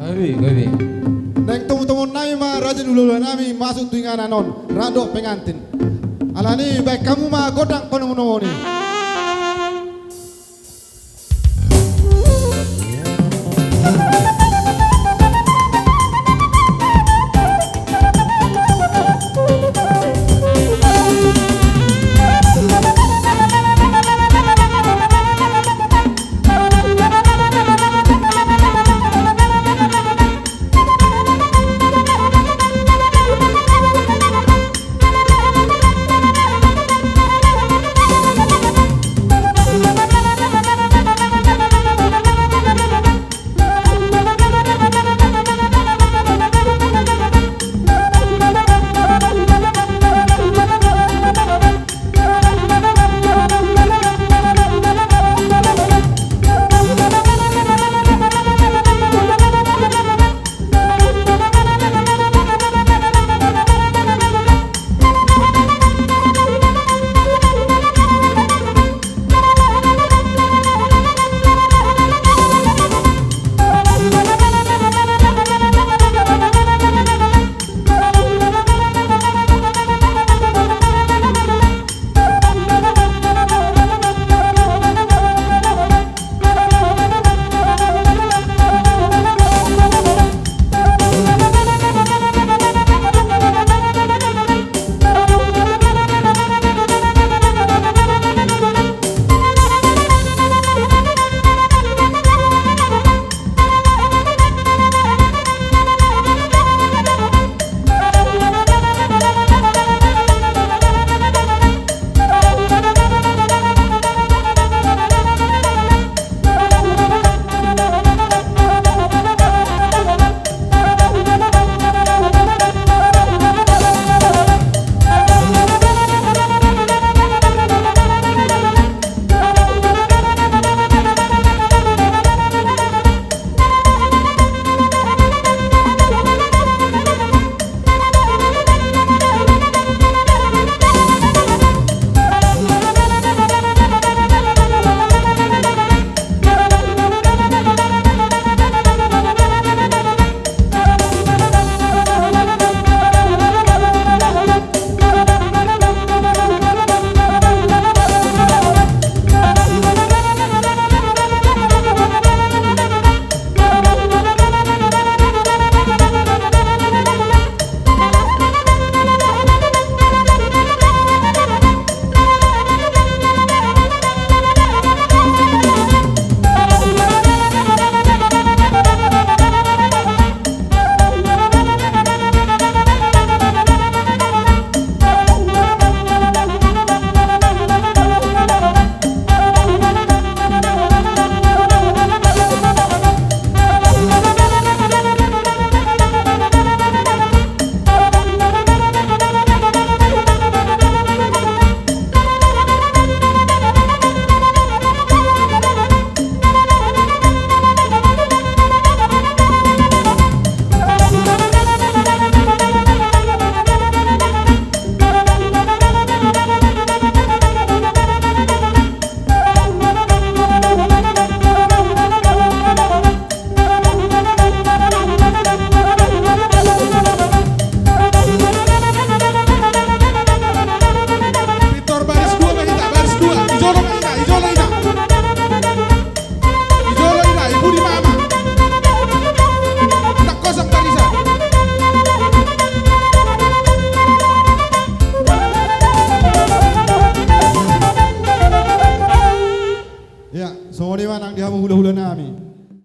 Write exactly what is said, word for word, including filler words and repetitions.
Gabe, gabe. Naeng tomutomuon nami ma raja ni hulahula nami masuk tu inganan on, rap dohot pengantin. Alani i baen hamu ma gondang panomunomuon i. Pintor, baris dua ma hita, baris dua. Di jolo ma hita, di jolo hita. Di jolo hita, i pudi ma ama. Ndang kosong barisan. Ya, songon i ma nang di hamu hulahula nami.